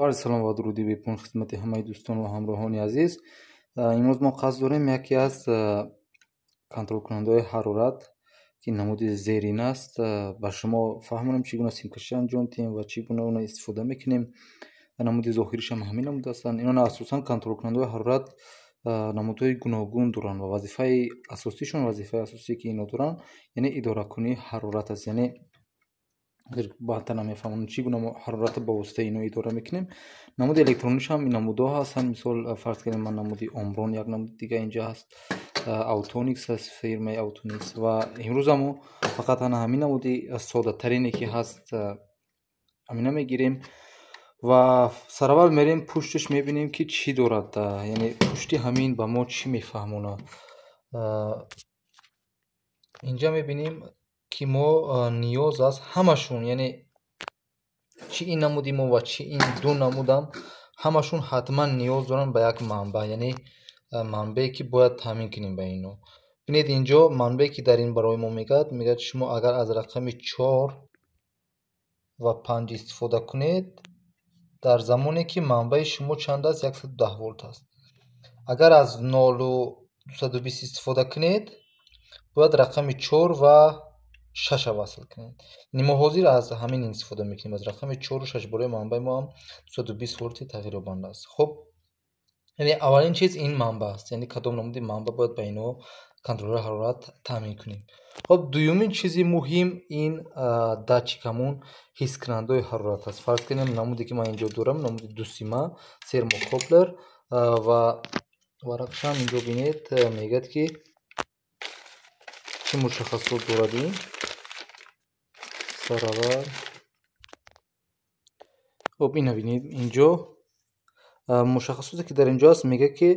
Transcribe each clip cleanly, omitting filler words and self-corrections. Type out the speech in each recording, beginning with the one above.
Салом ва дуруди бепоён хидмати ҳамаи дӯстон ва ҳамроҳони азиз. Имрӯз мо қасд дорем яке аз контролкунандаҳои ҳарорат, ки намуди зерин аст, ба шумо фаҳмонем чӣ гуна симкашӣ анҷом диҳем ва чӣ гуна онро истифода мекунем. Намуди зоҳириш ҳам ҳамин намуд ҳастанд. Инон асосан контролкунандаҳои ҳарорат намудҳои гуногун доранд ва вазифаи асосишон, вазифаи асосие ки ино доранд, яъне идоракунии ҳарорат аст. Яъне баъдтар намефаҳмонем чӣ гуна мо ҳароратро ба воситаи ино идора мекунем. Намуди электрониш ҳам ин намудҳо ҳастанд. Мисол, фарз кардем, ман намуди Омрон, як намуди дига инҷа ҳаст, Аутоникс аст, фирмаи Аутоникс. Ва имрӯз мо фақат ана ҳамин намуди соддатарине ки ҳаст, ҳамина мегирем ва сараввал мерем пушташ, мебинем ки чӣ дорад, яъне пушти ҳамин ба мо чӣ мефаҳмонад. Инҷа мебинем ки мо ниёз аст ҳамашон, яъне чӣ ин намуди мо ва чӣ ин ду намудам, ҳамашон ҳатман ниёз доранд ба як манбаъ, яъне манбаъе ки бояд таъмин кунем ба ино. Бинед, инҷо манбаъе ки дар ин барои мо мегӯяд, мегӯяд шумо агар аз рақами 4 ва 5 истифода кунед, дар замоне ки манбаи шумо чанд аст, 110 волт аст. Агар аз 0,220 истифода кунед, бояд рақами 4 ва 6 васл кунед. Яъне мо ҳозир аз ҳамин истифода мекунем, аз рақами 4 ва 6. Барои манбаи мо ҳам 220 волти тағйирёбанда аст. Хуб, яъне аввалин чиз ин манбаъ аст, яъне кадом намуди манбаъ бояд ба ино контролери ҳарорат таъмин кунем. Хуб, дуюмин чизи муҳим ин датчик, ҳамун ҳискунандаҳои ҳарорат аст. Фарз кунем, намуде ки ман инҷо дорам, намуди дусима термокоплер, ва варақшам инҷо бинед, мегӯяд ки чӣ мушаххасот дорад ин сараввал. Хуб, ина бинед, инҷо мушаххасоте ки дар инҷо аст, мегӯяд ки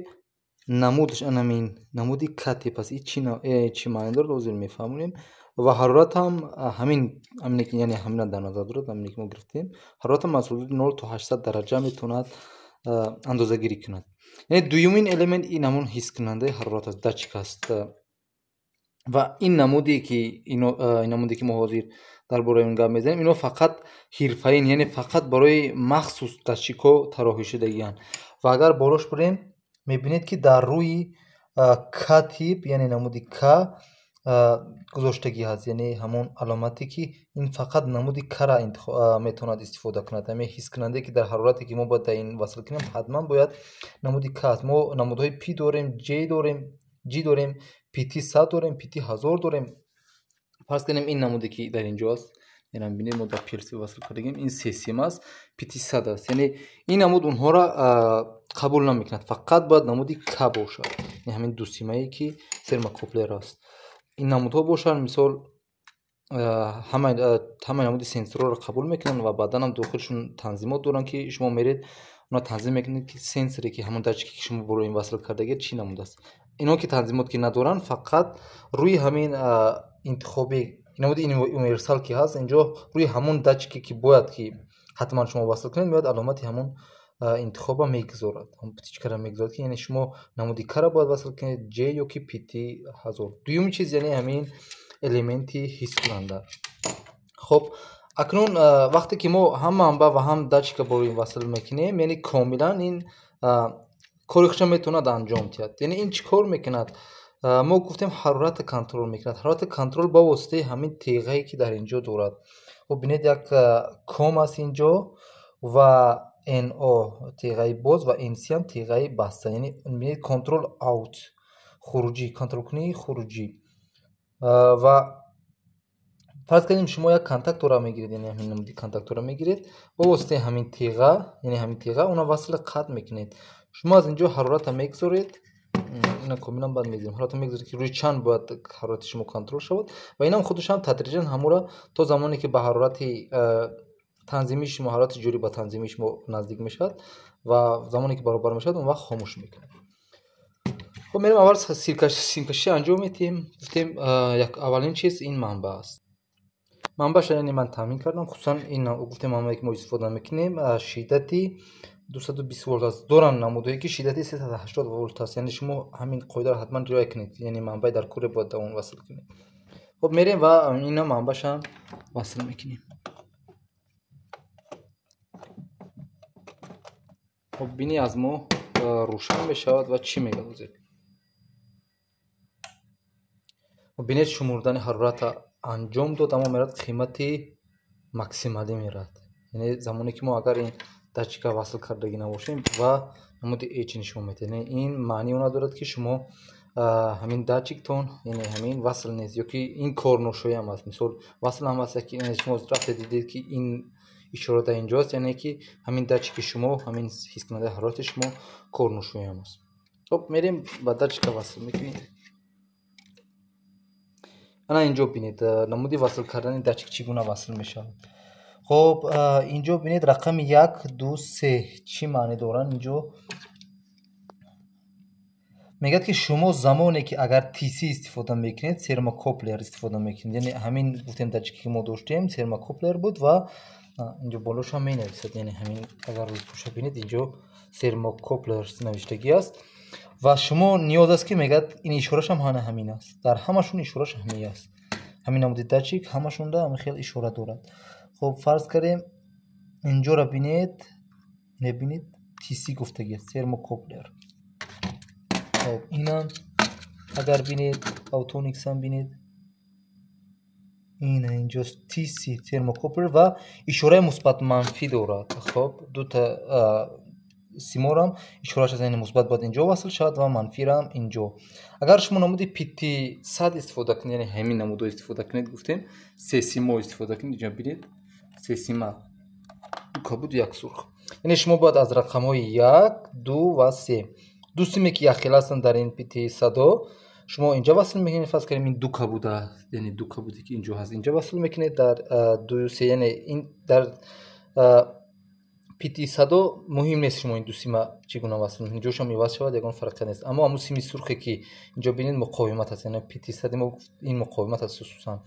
намудаш анамин намуди К тип аст. Ин чӣ маъне дорад, ҳозир мефаҳмонем. Ва ҳарорат ҳам ҳамин, яъне ҳамина дар назар дорад, ҳамине ки мо гирифтем. Ҳарорат ҳам аз ҳудуди 0 то 800 дараҷа метавонад андозагирӣ кунад. Яъне дуюмин элемент ин ҳамон ҳискунандаи ҳарорат аст, датчик аст. Ва ин намуде ки ин намуде ки мо ҳозир дар бораи он гап мезанем, ино фақат ҳирфаин, яъне фақат барои махсус датчикҳо тароҳӣ шудагианд. Ва агар болош бурем, мебинед ки дар рӯи К тип, яъне намуди К гузоштагӣ ҳаст, яъне ҳамон аломате ки ин фақат намуди К-ра метавонад истифода кунад. Ҳамин ҳискунандае ки дар ҳарорате ки мо бояд дар ин васл кунем, ҳатман бояд намуди К аст. Мо намудҳои П дорем, Ҷ дорем, Ҷ дорем, PT 100 дорем, PT 1000 дорем. Фарз кунем, ин намуде ки дар инҷо аст, яъне бинед, мо дар PLC васл кардагем, ин сесим аст, PT 100 аст. Яъне ин намуд онҳоро қабул намекунад, фақат бояд намуди К бошад, яъне ҳамин дусимае ки термокоплер аст. Ин намудҳо бошанд, мисол, ҳамаи намуди сенсорҳоро қабул мекунанд ва баъдан ҳам дохилшон танзимот доранд, ки шумо меред онро танзим мекунед, ки сенсоре ки ҳамон датчике ки шумо барои ин васл кардагед чӣ намуд аст. Ино ки танзимот ки надоранд, фақат рӯи ҳамин интихоби намуди универсал ки ҳаст, инҷо рӯи ҳамон датчике ки бояд ки ҳатман шумо васл кунед, меояд аломати ҳамон интихоба мегузорад, ҳамон птичкаро мегузорад, ки яъне шумо намуди К-ра бояд васл кунед, Ҷ ё ки PT 1000. Дуюми чиз яъне ҳамин элементи ҳискунанда. Хуб, акнун вақте ки мо ҳам манбаъ ва ҳам датчика бо ин васл мекунем, яъне комилан ин кори худша метавонад анҷом диҳад. Яъне ин чӣ кор мекунад? Мо гуфтем, ҳароратро контрол мекунад. Ҳароратро контрол ба воситаи ҳамин теғае ки дар инҷо дорад. Хуб, бинед, як ком аст инҷо ва NO теғаи боз ва NC ҳам теғаи баста. Яъне бинед, контрол out, хуруҷӣ, контролкунии хуруҷӣ. Ва фарз кардем, шумо як контакторро мегиред, яъне ҳамин намуди контакторро мегиред, ба воситаи ҳамин теға, яъне ҳамин теға онро васла қатъ мекунед. Шумо аз инҷо ҳароратро мегузоред, ина комилан баъд мегузорем, ҳароратро мегузоред, ки рӯи чанд бояд ҳарорати шумо контрол шавад, ва инам худашам тадриҷан ҳамура то замоне ки ба ҳарорати танзимии шумо, ҳарорати ҷорӣ ба танзимии шумо наздик мешавад ва замоне ки баробар мешавад, он вақт хомӯш мекунад. Хуб, мерем аввал симкашӣ анҷом медиҳем. Гуфтем, аввалин чиз ин манбаъ аст. Манбаъша яъне ман таъмин кардам, хусусан ин гуфтем манбаъе ки мо истифода мекунем, шиддати 220 волт аст. Доранд намудҳое ки шиддати 380 волт аст, яъне шумо ҳамин қоидаро ҳатман риоя кунед, яъне манбаи дар куре бояд дар он васл кунед. Хуб, мерем ва ина манбаъша васл мекунем. Хоб бини аз мо рӯшан мешавад ва чӣ мегӯяд ҳозир. Бинед, шумурдани ҳарората анҷом дод, аммо мерад қимати максималӣ мерад. Яъне замоне ки мо агар ин датчика васл кардагӣ набошем ва намуди H нишон медиҳад. Яъне ин маънии онро дорад, ки шумо ҳамин датчиктон, яъне ҳамин васл нест ё ки ин корношоям аст. Мисол васл ҳам аст, ки шумо рафте дидед, ки ин ишора дар инҷоаст, яъне ки ҳамин датчики шумо, ҳамин ҳискунандаи ҳарорати шумо корношоям аст. Хоб мерем ба датчика васл мекунем. Ана инҷо бинед, намуди васл кардани датчик чӣ гуна васл мешавад. Хоб инҷо бинед, рақами 1, 2, 3 чӣ маъне доранд? Инҷо мегӯяд, ки шумо замоне ки агар TC истифода мекунед, термокоплер истифода мекунед. Яъне ҳамин гуфтем датчике ки мо доштем термокоплер буд ва инҷо болошам менависад. Яъне ҳамин агар рӯйпӯша бинед, инҷо термокоплер навиштагӣ аст ва шумо ниёз аст, ки мегӯяд ин ишорашам ҳана ҳамин аст. Дар ҳамашон ишораш ҳамин аст. Ҳамин намуди датчик ҳамашонда ҳамин хел ишора дорад. Хоб фарз кардем инҷоро бинед, бинед TC гуфтагӣ аст, термокоплер. Хоб инам агар бинед, Autonics-ам бинед, ина инҷост TC термокоплер ва ишораи мусбат манфӣ дорад. Хоб дута симорам ишорааш аз яъне мусбат бояд инҷо васл шавад ва манфирам инҷо. Агар шумо намуди PT100 истифода кунед, яъне ҳамин намудо истифода кунед, гуфтем се симо истифода кунед, инҷо бинед се сима, ду кабуд, як сурх. Яъне шумо бояд аз рақамҳои 1, 2 ва 3, ду симе ки якхела ҳастанд дар ин PT100, шумо инҷо васл мекунед. Фарз кардем ин ду кабуд аст, яъне ду кабуде ки инҷо ҳаст, инҷо васл мекунед дар 2 3, яъне ин дар PT100 муҳим нест шумо ин ду сима чӣ гуна васл мекунед, ҷошам иваз шавад, ягон фарқе нест. Аммо ҳамун сими сурхе ки инҷо бинед муқовимат аст, яъне PT100 мо ин муқовимат аст хусусан,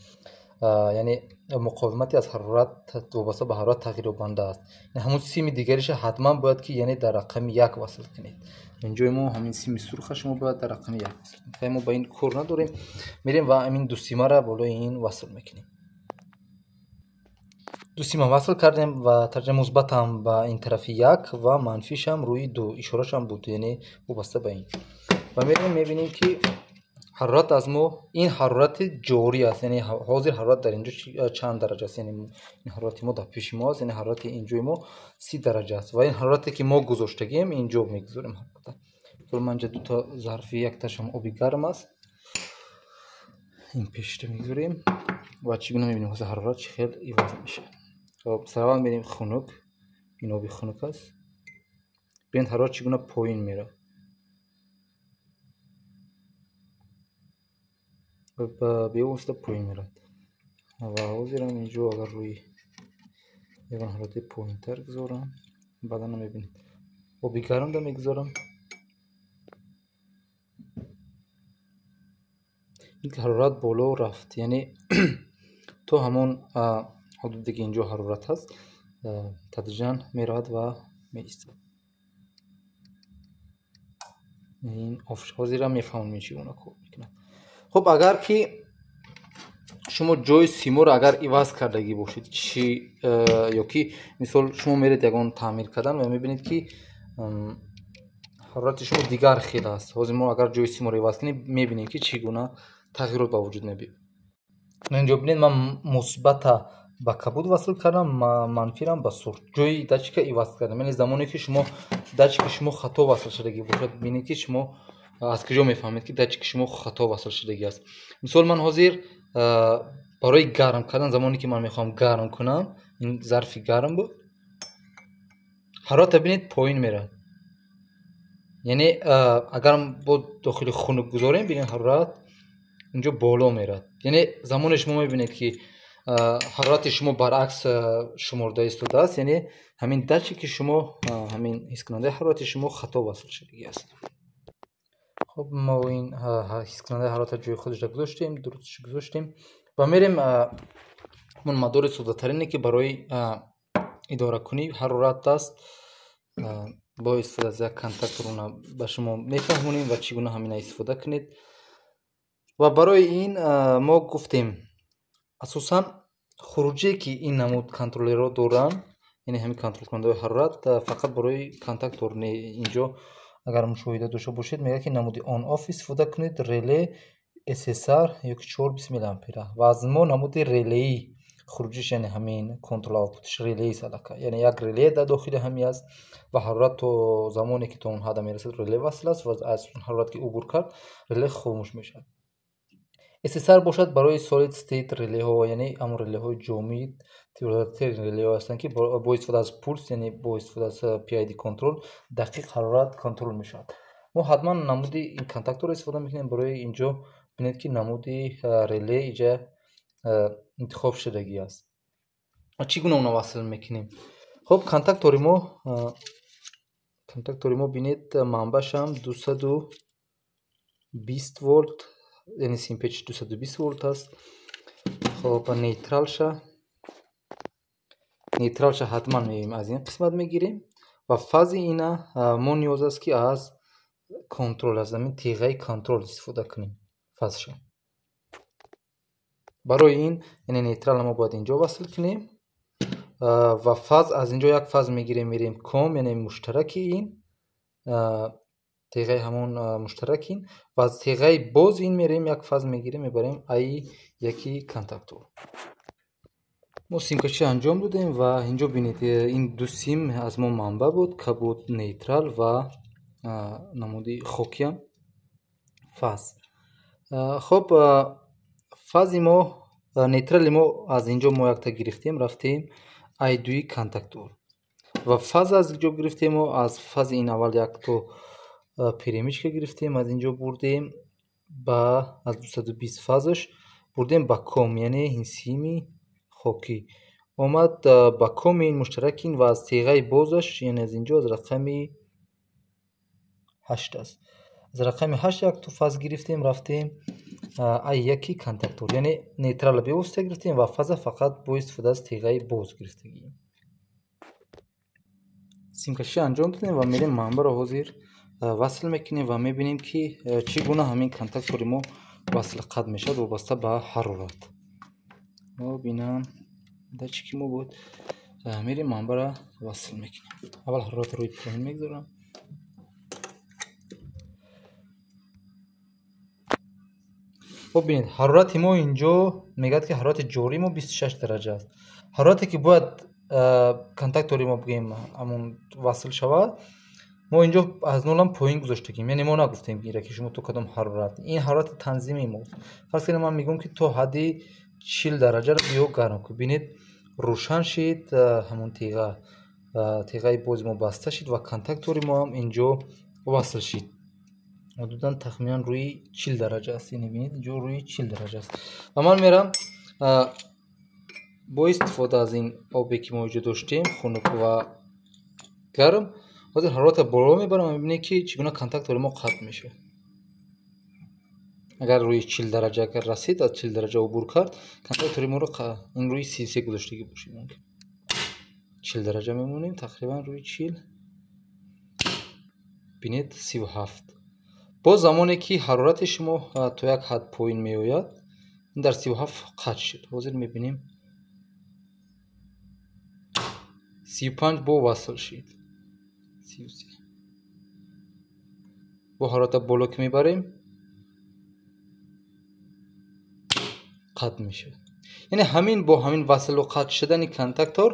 яъне муқовимати аз ҳарорат вобаста ба ҳарорат тағйирёбанда аст. Ҳамун сими дигариша ҳатман бояд ки яъне дар рақами 1 васл кунед. Инҷои мо ҳамин сими сурха шумо бояд дар рақами 1 васл кунед. Хай мо ба ин кор надорем, мерем ва ҳамин ду симаро болои ин васл мекунем. Ду сима васл кардем ва тарҷа мусбатам ба ин тарафи 1 ва манфишам рӯи 2, ишорашам буд, яъне вобаста ба ин. Ва мерем мебинем, ки ҳарорат аз мо ин ҳарорати ҷорӣ аст, яъне ҳозир ҳарорат дар инҷо чанд дараҷа аст, яъне ин ҳарорати мо дар пеши мо аст, яъне ҳарорати инҷои мо 30 дараҷа аст ва ин ҳарорате ки мо гузоштагием инҷо мегузорем ҳарората. Мисол ман инҷа дута зарфи, якташам оби гарм аст, ин пешта мегузорем ва чӣ гуна мебинем ҳозир ҳарорат чӣ хел иваз мешавад. Хоб сараввал мерем хунук, ин оби хунук аст. Бинед ҳарорат чӣ гуна поин меравад. Бевосита поин меравад ва ҳозирам инҷо агар рӯи ягон ҳарорати поинтар гузорам, баъдан мебинед оби гармда мегузорам, ин ҳарорат боло рафт, яъне то ҳамон ҳудуде ки инҷо ҳарорат ҳаст тадриҷан меравад ва меистад. Ин ҳозирам мефаҳмем чӣ гуна кор мекунад. Хоб агар ки шумо ҷои симоро агар иваз кардагӣ бошед, чи ё ки мисол шумо меред ягон таъмир кардан ва мебинед, ки ҳарорати шумо дигар хел аст. Ҳозир мо агар ҷои симоро иваз кунем, мебинем, ки чӣ гуна тағйирот ба вуҷуд меояд. Инҷо бинед, ман мусбата ба кабуд васл кардам, манфирам ба сурх. Ҷои датчика иваз кардам. Яъне замоне ки шумо датчики шумо хато васл шудагӣ бошад, бинед, ки шумо аз куҷо мефаҳмед, ки датчики шумо хато васл шудагӣ аст. Мисол ман ҳозир барои гарм кардан, замоне ки ман мехоҳам гарм кунам, ин зарфи гарм буд, ҳарората бинед поин меравад. Яъне агар бо дохили хунук гузорем, бинед ҳарорат инҷо боло меравад. Яъне замоне шумо мебинед, ки ҳарорати шумо баръакс шуморда истодааст, яъне ҳамин датчики шумо, ҳамин ҳискунандаи ҳарорати шумо хато васл шудагӣ аст. Хоб мо ин ҳискунандаи ҳарората ҷои худашро гузоштем, дурустш гузоштем ва мерем ҳамон мадори соддатарине, ки барои идоракунии ҳарорат аст, бо истифода аз як контактор она ба шумо мефаҳмонем ва чӣ гуна ҳамина истифода кунед. Ва барои ин мо гуфтем асосан хуруҷие ки ин намуд контроллерҳо доранд, Яъне ҳамин контролкунандаҳои ҳарорат фақат барои контактор не. Инҷо агар мушоҳида дошта бошед, мегӯяд, ки намуди on off истифода кунед, реле SSR ёки 4,20 миллиампера. Ва аз мо намуди релеи хуруҷиш, яъне ҳамин контрол output ш релеи аллакай, яъне як реле дар дохили ҳамин аст ва ҳарорат то замоне ки то он ҳадда мерасад, реле васл аст ва аз ҳарорат ки убур кард, реле хомӯш мешавад. SSR бошад барои solid state релеҳо, яъне ҳамон релеҳои ҷомид, релеҳо ҳастанд, ки бо истифода аз пулс, яъне бо истифода аз PID контрол дақиқ ҳарорат контрол мешавад. Мо ҳатман намуди ин контакторро истифода мекунем. Барои инҷо бинед, ки намуди реле иҷа интихоб шудагӣ аст. Чӣ гуна онро васл мекунем? Хуб, контактори мо, бинед, манбаъшам 220 волт, яъне симпечи 220 волт аст. Хоб, нейтралша ҳатман меоем, аз ин қисмат мегирем ва фази ина мо ниёз аст, ки аз контрол, аз ҳамин теғаи контрол истифода кунем фазша. Барои ин, яъне нейтралро мо бояд инҷо васл кунем ва фаз аз инҷо як фаз мегирем, мерем COM, яъне муштараки ин теғаи, ҳамон муштарак ин, ва аз теғаи боз ин мерем, як фаз мегирем, мебарем аи яки контактор. Мо симкашӣ анҷом додем ва инҷо бинед, ин ду сим аз мо манбаъ буд, кабуд нейтрал ва намуди хокиам фаз. Хоб, фази мо, нейтрали мо аз инҷо мо якта гирифтем, рафтем ай дуи контактор ва фаз аз инҷо гирифтему аз фази ин аввал якто перемычка гирифтем, аз инҷо бурдем ба аз 220 фазаш бурдем ба COM, яъне ин сими хокӣ омад ба COM и ин муштаракин ва аз теғаи бозаш, яъне аз инҷо, аз рақами 8 аст, аз рақами 8 якто фаз гирифтем, рафтем ай яки контактор, яъне нейтралро бевосита гирифтем ва фаза фақат бо истифода аз теғаи боз гирифтагием. Симкашӣ анҷом додем ва мерем, манбаъро ҳозир васл мекунем ва мебинем, ки чӣ гуна ҳамин контактори мо васл қатъ мешавад вобаста ба ҳарорат. Бинам, датчики мо буд. Мерем, манбаъро васл мекунем. Аввал ҳароратро рӯи поин мегузорам. Хоб, бинед, ҳарорати мо инҷо мегӯяд, ки ҳарорати ҷории мо 26 дараҷа аст. Ҳарорате ки бояд контактори мо, бигӯем, ҳамон васл шавад, мо инҷо аз нулам поин гузоштагим. Яъне мо нагуфтем ира, ки шумо то кадом ҳарорат, ин ҳарорати танзими мост. Фарз кунем, ман мегӯям, ки то ҳадди 40 дараҷаро биё гарм кун. Бинед, рӯшан шид ҳамон теға, теғаи бози мо баста шид ва контактори мо ҳам инҷо васл шид. Ҳудудан тахминан рӯи 40 дараҷа аст. Яъне бинед, инҷо рӯи 40 дараҷа аст ва ман мерам, бо истифода аз ин обе, ки мо инҷо доштем, хунук ва гарм, ҳозир ҳароратро боло мебарам ва мебинед, ки чӣ гуна контактори мо қатъ мешавад. Агар рӯи 40 дараҷа агар расид, аз 40 дараҷа убур кард, контактори моро, ин рӯи 33 гузоштагӣ бошед, мумкин 40 дараҷа мемонем, тақрибан рӯи 40. Бинед, 37. Боз замоне ки ҳарорати шумо то як ҳад поин меояд, ин дар 37 қатъ шуд. Ҳозир мебинем, 35 бо васл шид, 33. Бо ҳарората боло ки мебарем, қатъ мешавад. Яъне ҳамин бо ҳамин васлу қатъ шудани контактор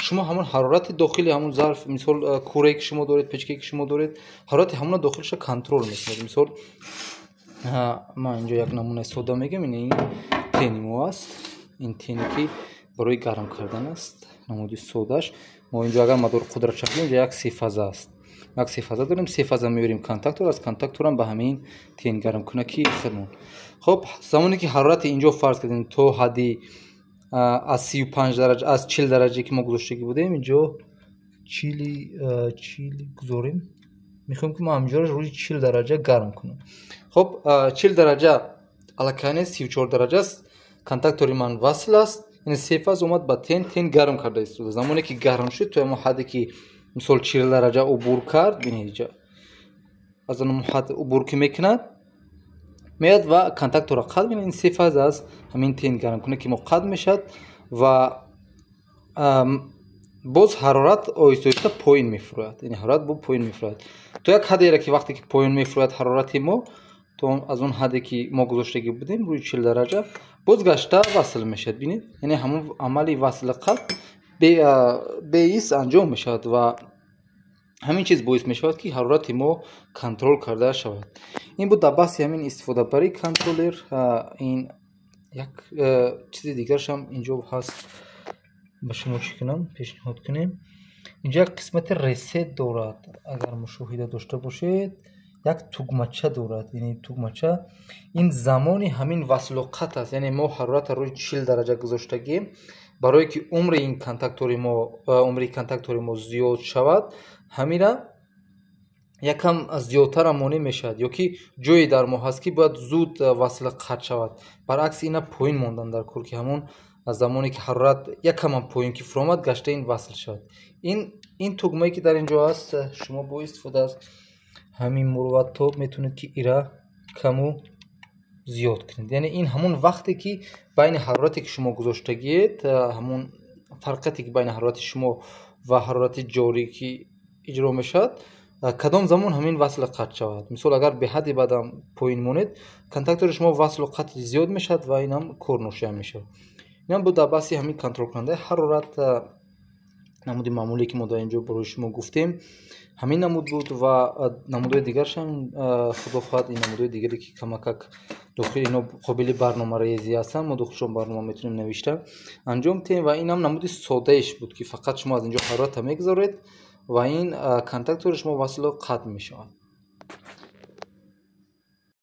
шумо ҳамон ҳарорати дохили ҳамон зарф, мисол, курае ки шумо доред, печкае ки шумо доред, ҳарорати ҳамона дохилша контрол мекунед. Мисол, ман инҷо як намунаи сода мегӯям. Ин тени мо аст, ин тене ки барои гарм кардан аст, намуди содаш. Мо инҷо агар мадори қудрат шакли, инҷо як сефаза аст, як сефаза дорем. Сефаза меорем контактор, аз контакторам ба ҳамин тен гармкунаки худмон. Хоб, замоне ки ҳарорати инҷо, фарз кардем, то ҳадди аз 35 дараҷа, аз 40 дараҷае ки мо гузоштагӣ будем, инҷо 40 гузорем, мехоҳем, ки мо ҳаминҷоро рӯи 40 дараҷа гарм кунем. Хоб, 40 дараҷа аллакай нест, 34 дараҷа аст. Контактори ман васл аст, яъне се фаз омад ба тен, тен гарм карда истода. Замоне ки гарм шуд, то ҳамон ҳадде ки, мисол, 40 дараҷа убур кард, бинед, инҷа аз он ҳад убур ки мекунад, меяд ва контакторро қатъ мекунад. Ин се фаз аз ҳамин тен гармкунак ки мо қатъ мешавад ва Боз ҳарорат оҳиста оҳиста поин мефурояд, яъне ҳарорат бо поин мефурояд то як ҳадере, ки вақте ки поин мефурояд ҳарорати мо то аз он ҳадде, ки мо гузоштагӣ будем, рӯи 40 дараҷа, боз гашта васл мешавад. Бинед, яъне ҳамон амали васли қатъ беис анҷом мешавад ва ҳамин чиз боис мешавад, ки ҳарорати мо контрол карда шавад. Ин буд дар баҳси ҳамин истифодабарии контроллер. Ин як чизи дигарашам инҷо ҳаст, ба шумо чӣ кунам, пешниҳод кунем. Инҷо як қисмати reset дорад, агар мушоҳида дошта бошед, як тугмача дорад. Яъне тугмача ин замони ҳамин васлу қатъ аст. Яъне мо ҳароратро рӯи 40 дараҷа гузоштагем, барое ки умри ин контактори мо, умри контактори мо зиёд шавад, ҳамира якам зиёдтарам монеъ мешавад ё ки ҷое дар мо ҳаст, ки бояд зуд васла қатъ шавад. Баръакси ина поин мондан дар кор, ки ҳамон замоне ки ҳарорат якамам поин ки фуромад, гашта ин васл шавад. Ин тугмае, ки дар ин ҷо ҳаст, шумо бо истифода аз ҳамин мурватоб метавонед, ки ира каму зиёд кунед. Яъне ин ҳамон вақте, ки байни ҳарорате, ки шумо гузоштагиед, ҳамон фарқияте, ки байни ҳарорати шумо ва ҳарорати ҷорӣ, ки иҷро мешавад, кадом замон ҳамин васла қатъ шавад. Мисол, агар беҳадди баъдам поин монед, контактори шумо васлу қатъ зиёд мешавад ва инам корношоям мешавад. Инам буд дар баҳси ҳамин контролкунандаи ҳарорат. Намуди маъмуле, ки мо дар ин ҷо барои шумо гуфтем, ҳамин намуд буд ва намудҳои дигарашам, худо хоҳад, ин намудҳои дигаре, ки камакак дохили ино қобили барномарезӣ ҳастанд, мо дохилшон барнома метавонем навишта анҷом диҳем. Ва инам намуди содаеш буд, ки фақат шумо аз ин ҷо ҳароратро мегузоред ва ин контактори шумо васлу қатъ мешавад.